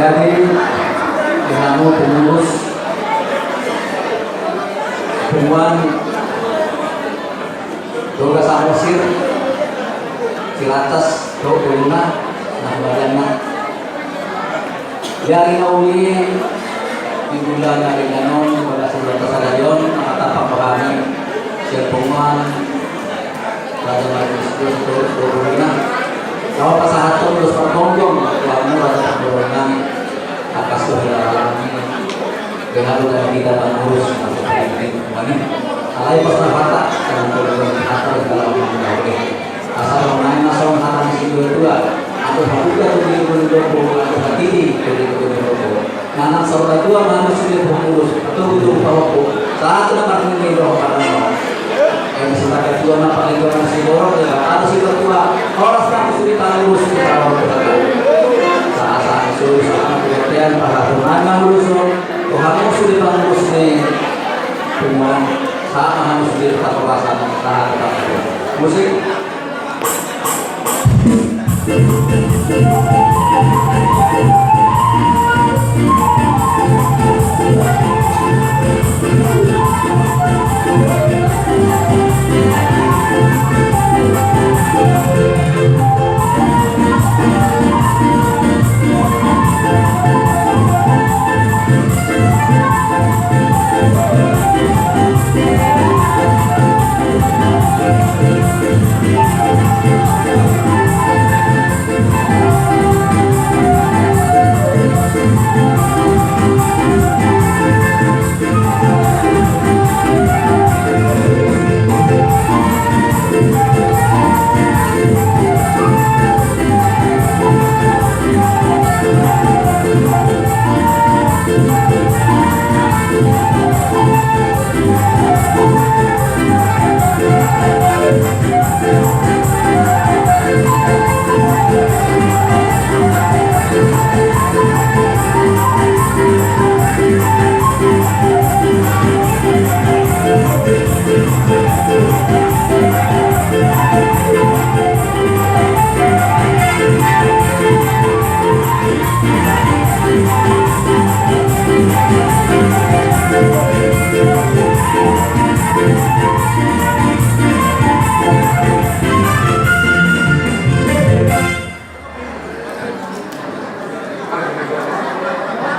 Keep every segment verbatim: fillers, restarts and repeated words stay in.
Jadi, di hamu pengurus, punguan, Doga Samosir, Cilantas, dohot Tuluna, na badanna. Di ari na uli, di bulan na ringan on, di bagas bulan pasadarion, maka tampak bahani, siap punguan, Raja Majelis Guru, Tuluna. Laho pasahathon dos pargonggom, laho Raja Pargonggom, atas dohot Dengan udah kita mengurus maksudnya ini, mana? Alai pas na hata, jangan terlalu hata dalam mengurus. Asal main masuk hata si dua dua. Atau buka tuh di gunung dombo, atau hati di gunung dombo. Nanam saudara dua manusia pengurus, atau butuh pahoko. Saat itu makan ini doang, makan ini. Yang sebagai tua, apa yang doang si borok, ya, harus kita tua. Orang sekarang sudah tahu, sudah tahu. Saat, saat, sudah, saat, pengertian, para pemain, ngurus, Tuhan musuh di bang musuh ni. Punguan sama harus di tempat perasaan tahan tempat. Musik.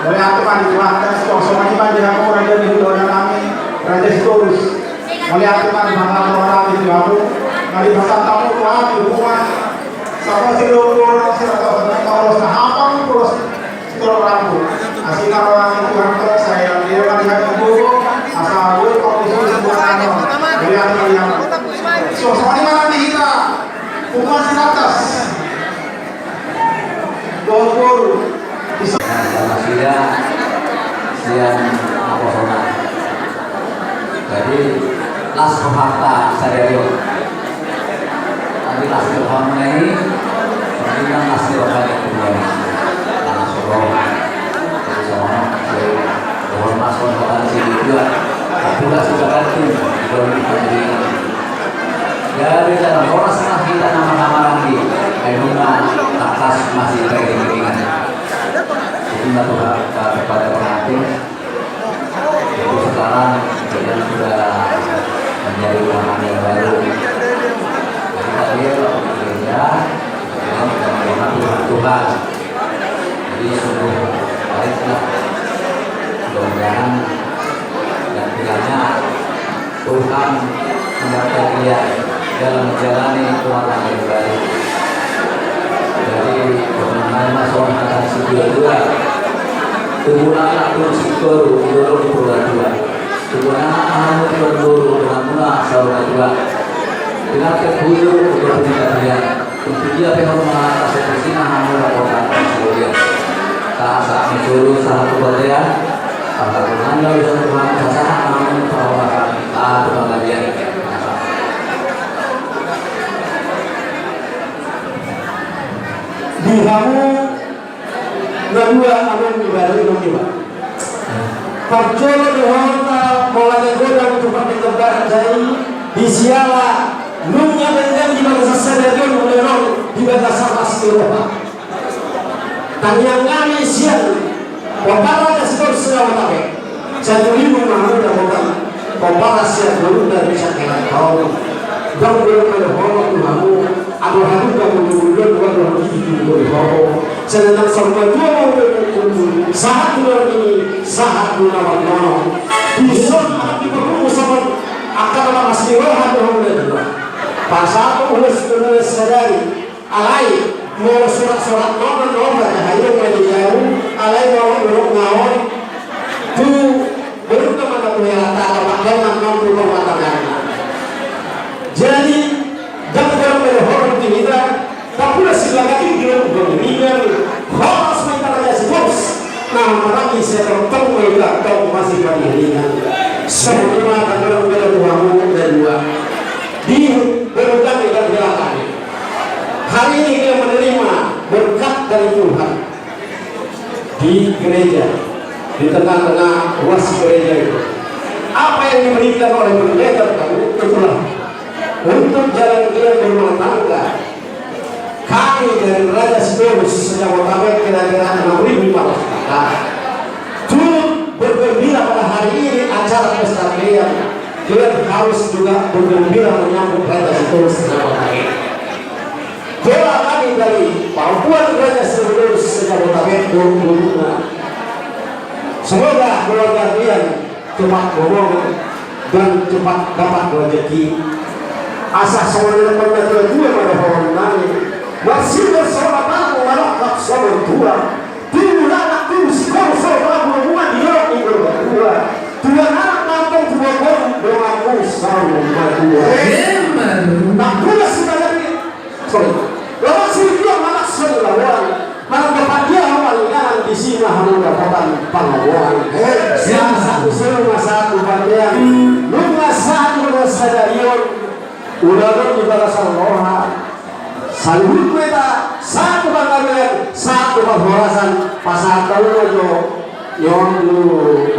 Mauliate ma di Tuhan, songon i ma di hamu raja ni huta nami, Raja Sitorus. Mauliate ma di hamu raja ni huta nami, na dipasahat hamu Tuhan di hubungan sama si Lopor, si Lopor, na hapang, terus si Lopor rambu. Asina roha ni Tuhan, saya dia ma di hamu, asa boi pakusus buat anu. Mauliate ma di hamu. Songon i ma di hita. Punguan Silantas. Gol-gol. Bisa. Nah, sama sudah sian Aposona. Jadi, las rohanta sadari on. Tapi las rohanta ini, ini las rohanta kedua. Karena soro. Jadi, sama, jadi, mohon maaf, mohon maaf, sini juga. Tapi las rohanta itu, belum diperhatikan. Gabe jala horas ma hita na marhahamaranggi, ai nunga tangkas ma hita i di pikiran. Itulah doa kepada pengantin. Itu sekarang kita sudah menjadi rumah tangga yang baru. Jadi tadi ya, kalau di gereja, kita sudah menerima Tuhan, Tuhan. Jadi sungguh baiklah. Mudah-mudahan dan kiranya Tuhan mendampingi kalian dalam menjalani rumah tangga yang baru. Jadi, teman-teman, mas, orang kata si dua dua. Tubuh anak pun si baru, didorong di purba dua. Tubuh anak, anak pun baru, dengan muna, saudara dua. Dengan kebuyur, untuk pendidikan kalian. Untuk dia pe hamu mangatas seperti na hamu laporkan sebagian. Sahat-sahat ni solu, sahat tu bagian. Sahat tu bagian, sahat tu bagian. Di hamu na dua, amen, di baru, di baru. Parjolo do hita mauliate godang tu pardenggan badan sai, di siala nunga denggan di bagasan sadari on, mauliate on di bagasan las ni roha. Tangiang nami sian Pomparan Raja Sitorus Jabodetabek. Satu ribu mahal dapotan Pomparan sian Guru dari Sakela Tau. Dong belum ada hormat tu hamu. Aku haduka mulu-mulu dua dua ribu tujuh puluh hormat. Senang sama dua mau berkumpul. Sahat dua ini, sahat dua lawan mau. Bisa anak di perlu sama akan apa masih rohan dua. Pasal aku ulas ulas sadari. Alai molo sorak-sorak nonton nonton na hayu mani jauh. Alai molo uruk ngaon tu beruntung mana punya rata apa kau nonton tu rumah tangganya. Jadi dan kalau melo horor di kita tak pula sila kaki dia udah mendingan. Horas main tanah ya si bos. Nah, apalagi saya tertemu mereka kau masih kami ringan. Semua tak kalau melo tuamu dan dua di beruntung dan belakang. Hari ini kita menerima berkat dari Tuhan di gereja, di tengah-tengah ruas gereja itu. Apa yang diberikan oleh pendeta tadi, itulah untuk jalan dia berumah tangga. Kami dari Raja Sitorus Jabodetabek kira-kira enam ribu empat ratus kakak. Turut bergembira pada hari ini acara pesta kalian. Kalian harus juga bergembira menyambut Raja Sitorus Jabodetabek. Doa kami dari Pakuan Raja Sitorus Jabodetabek, Guru-guruna. Semoga keluarga kalian cepat ngomong dan cepat dapat rezeki. Asa songon na pernah tua-tua pada pohon nami. Masih bersorak aku malakap sama tua. Tubuh anak tubuh si kau sorak aku rumah di dalam minggu berdua. Tuhan anak nantong tubuh kau doaku sama dua. Emang. Tak pula sudah dari Sorry. Lawan si dia manak seri lawan. Manak dapat dia malinganan di sini hamu dapatan pangamuan. Eh, siapa satu seru masa aku pakean. Lu masa aku sadarion. Udah di balasan loha. Saluhut beta satu panggabean, satu panghorasan, pasal tahu aja. Nyon dulu.